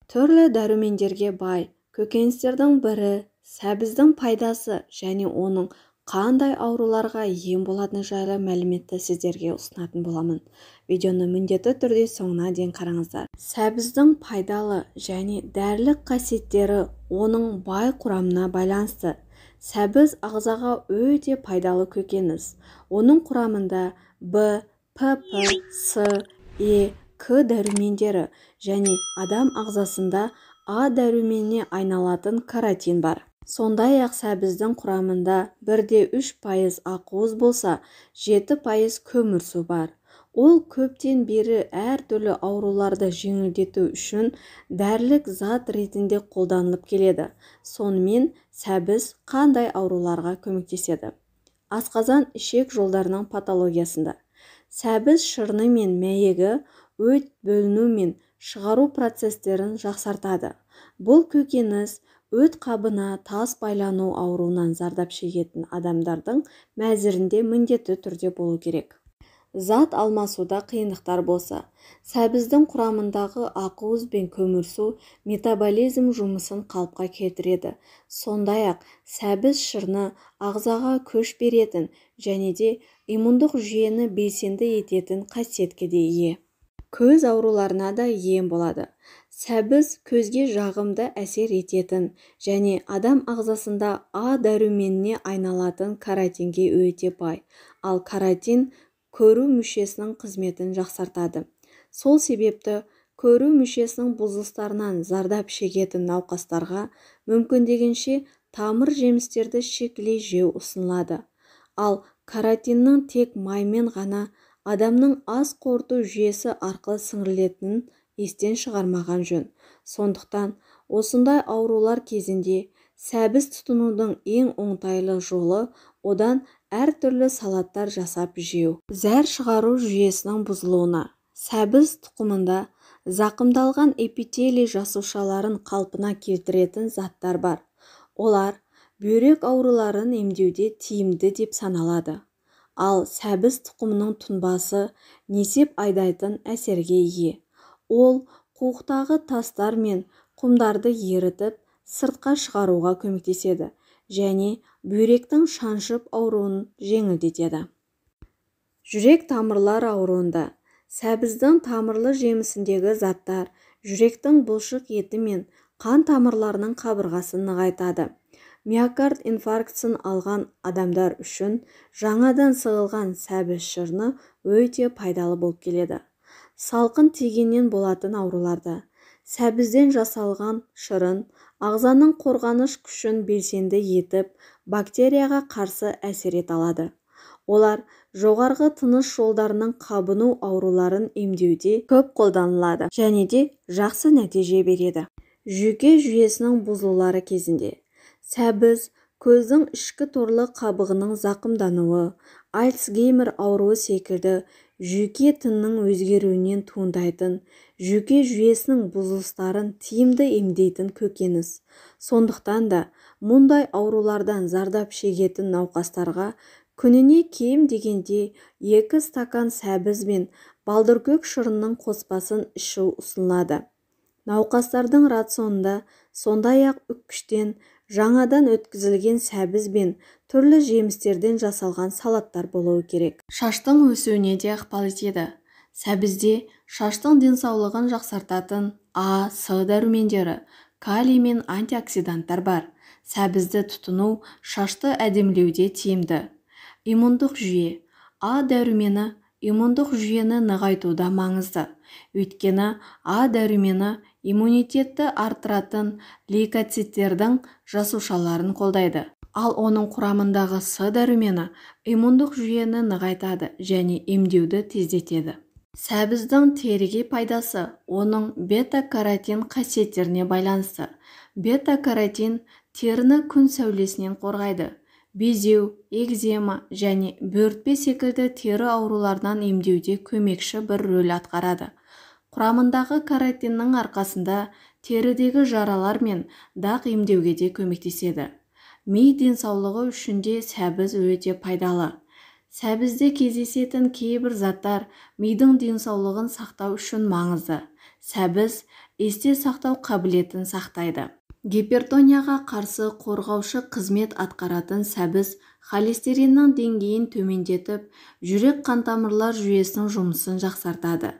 Түрлі дәрумендерге бай көкөністердің бірі сәбіздің пайдасы және оның қандай ауруларға ем болатыны жайлы мәліметті сіздерге ұсынатын боламын. Видеоны міндетті түрде соңына дейін қараңыздар. Сәбіздің пайдалы және дәрілік қасиеттері оның бай құрамына байланысты. Сәбіз ағзаға өте пайдалы көкөніс. Оның құрамында Б, ПП, С, Е, К дәрумендері және адам ағзасында А дәруменіне айналатын каротин бар. Сондай-ақ сәбіздің құрамында 1,3% ақуыз болса, 7% көмірсу бар. Ол көптен бері әртүрлі ауруларды жеңілдету үшін дәрілік зат ретінде қолданылып келеді. Сонымен сәбіз қандай ауруларға көмектеседі? Асқазан ішек жолдарының патологиясында. Сәбіз шырыны мен мәйегі өт бөліну мен шығару процестерін жақсартады. Бұл көкөніс өт қабына тас байлану ауруынан зардап шегетін адамдардың мәзірінде міндетті түрде болу керек. Зат алмасуда қиындықтар болса, сәбіздің құрамындағы ақуыз бен көмірсу метаболизм жұмысын қалыпқа келтіреді. Сондай-ақ сәбіз шырыны ағзаға күш беретін және де иммундық жүйені белсенді ететін қасиетке де ие. Көз ауруларына да ем болады. Сәбіз көзге жағымды әсер ететін және адам ағзасында А дәруменіне айналатын каротинге өте бай. Ал каротин көру мүшесінің қызметін жақсартады. Сол себепті көру мүшесінің бұзылыстарынан зардап шегетін науқастарға мүмкіндігінше тамыр жемістерді шикілей жеу ұсынылады. Ал каротиннің тек маймен ғана адамның ас қорыту жүйесі арқылы сіңірілетінін естен шығармаған жөн. Сондықтан осындай аурулар кезінде сәбіз тұтынудың ең оңтайлы жолы одан әртүрлі салаттар жасап жеу. Зәр шығару жүйесінің бұзылуына. Сәбіз тұқымында зақымдалған эпителий жасушаларын қалпына келтіретін заттар бар. Олар бүйрек ауруларын емдеуде тиімді деп саналады. Ал сәбіз тұқымының тұнбасы несеп айдайтын әсерге ие. Ол қуықтағы тастар мен құмдарды ерітіп, сыртқа шығаруға көмектеседі және бүйректің шаншып ауруын жеңілдетеді. Жүрек тамырлар ауруында. Сәбіздің тамырлы жемісіндегі заттар жүректің бұлшық еті мен қан тамырларының қабырғасын нығайтады. Миокард инфарктісін алған адамдар үшін жаңадан сығылған сәбіз шырыны өте пайдалы болып келеді. Салқын тигеннен болатын ауруларда сәбізден жасалған шырын ағзаның қорғаныш күшін белсенді етіп, бактерияға қарсы әсер ете алады. Олар жоғарғы тыныс жолдарының қабыну ауруларын емдеуде көп қолданылады және де жақсы нәтиже береді. Жүйке жүйесінің бұзылулары кезінде сәбіз көздің ішкі торлы қабығының зақымдануы, Альцгеймер ауруы секілді жүйке тінінің өзгеруінен туындайтын жүйке жүйесінің бұзылыстарын тиімді емдейтін көкөніс. Сондықтан да мұндай аурулардан зардап шегетін науқастарға күніне кем дегенде 2 стакан сәбіз бен балдыркөк шырынның қоспасын ішу ұсынылады. Науқастардың рационында сондай-ақ үккіштен жаңадан өткізілген сәбіз бен түрлі жемістерден жасалған салаттар болуы керек. Шаштың өсуіне де ықпал етеді. Сәбізде шаштың денсаулығын жақсартатын А, С дәрумендері, калий мен антиоксиданттар бар. Сәбізді тұтыну шашты әдемілеуде тиімді. Иммундық жүйе. А дәрумені иммундық жүйені нығайтуда маңызды. Өйткені А дәрумені иммунитетті арттыратын лейкоциттердің жасушаларын қолдайды. Ал оның құрамындағы С дәрумені иммундық жүйені нығайтады және емдеуді тездетеді. Сәбіздің теріге пайдасы оның бета-каротин қасиеттеріне байланысты. Бета-каротин теріні күн сәулесінен қорғайды. Безеу, экзема және бөртпе секілді тері ауруларынан емдеуде көмекші бір рөл атқарады. Құрамындағы каротиннің арқасында терідегі жаралар мен дақ емдеуге де көмектеседі. Ми денсаулығы үшін де сәбіз өте пайдалы. Сәбізде кездесетін кейбір заттар мидың денсаулығын сақтау үшін маңызды. Сәбіз Есте сақтау қабілетін сақтайды. Гипертонияға қарсы қорғаушы қызмет атқаратын сәбіз холестериннің деңгейін төмендетіп, жүрек қантамырлар жүйесінің жұмысын жақсартады.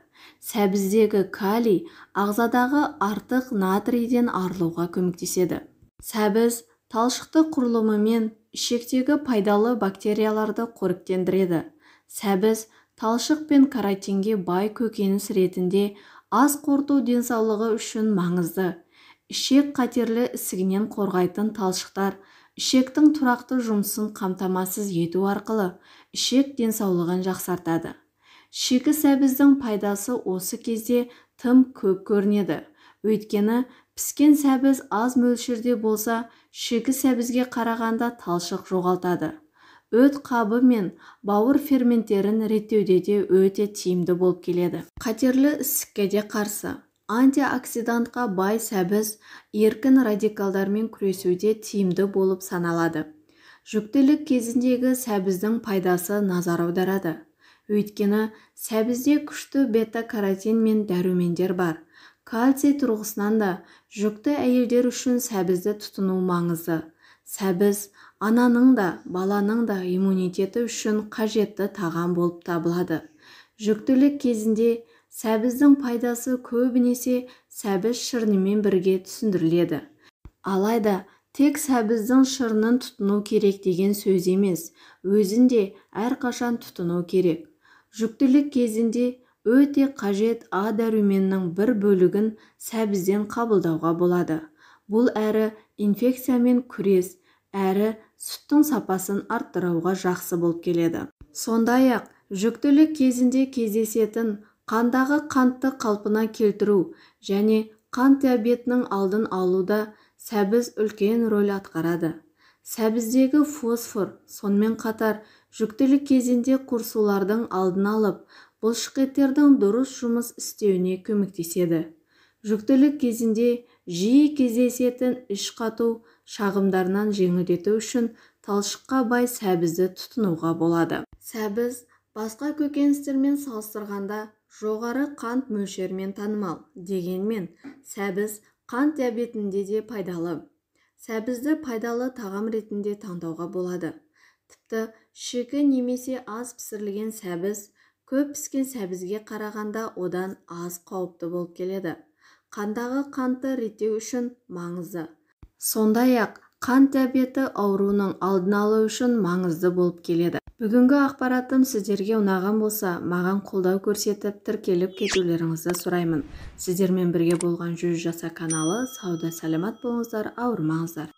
Сәбіздегі калий ағзадағы артық натрийден арылуға көмектеседі. Сәбіз талшықты құрылымымен ішектегі пайдалы бактерияларды қоректендіреді. Сәбіз талшық пен каротинге бай көкөніс ретінде ас қорыту денсаулығы үшін маңызды. Ішек қатерлі ісігінен қорғайтын талшықтар ішектің тұрақты жұмысын қамтамасыз ету арқылы ішек денсаулығын жақсартады. Шикі сәбіздің пайдасы осы кезде тым көп көрінеді. Өйткені піскен сәбіз аз мөлшерде болса, шикі сәбізге қарағанда талшық жоғалтады. Өт қабы мен бауыр ферменттерін реттеуде де өте тиімді болып келеді. Қатерлі ісікке де қарсы. Антиоксидантқа бай сәбіз еркін радикалдармен күресуде тиімді болып саналады. Жүктілік кезіндегі сәбіздің пайдасы назар аударады. Өйткені сәбізде күшті бета-каротин мен дәрумендер бар. Кальций тұрғысынан да жүкті әйелдер үшін сәбізді тұтыну маңызды. Сәбіз ананың да, баланың да иммунитеті үшін қажетті тағам болып табылады. Жүктілік кезінде сәбіздің пайдасы көбінесе сәбіз шырынымен бірге түсіндіріледі. Алайда тек сәбіздің шырынын тұтыну керек деген сөз емес, өзін де әрқашан тұтыну керек. Жүктілік кезінде өте қажет А дәруменінің бір бөлігін сәбізден қабылдауға болады. Бұл әрі инфекциямен күрес, әрі сүттің сапасын арттыруға жақсы болып келеді. Сондай-ақ, жүктілік кезінде кездесетін қандағы қантты қалпына келтіру және қант диабетінің алдын алуда сәбіз үлкен рөл атқарады. Сәбіздегі фосфор, сонымен қатар жүктілік кезінде құрсулардың алдын алып, бұлшықеттердің дұрыс жұмыс істеуіне көмектеседі. Жүктілік кезінде жиі кездесетін іш қату шағымдарынан жеңілдету үшін талшыққа бай сәбізді тұтынуға болады. Сәбіз басқа көкөністермен салыстырғанда жоғары қант мөлшерімен танымал. Дегенмен, сәбіз қант диабетінде де пайдалы. Сәбізді пайдалы тағам ретінде таңдауға болады. Тіпті шикі немесе аз пісірілген сәбіз көп піскен сәбізге қарағанда одан аз қауіпті болып келеді. Қандағы қантты реттеу үшін маңызды. Сондай-ақ, қант диабеті ауруының алдын алу үшін маңызды болып келеді. Бүгінгі ақпаратым сіздерге ұнаған болса, маған қолдау көрсетіп, тіркеліп кетулеріңізді сұраймын. Сіздермен бірге болған 100 жаса каналы. Сауда саламат болыңыздар, ауырмаңыздар.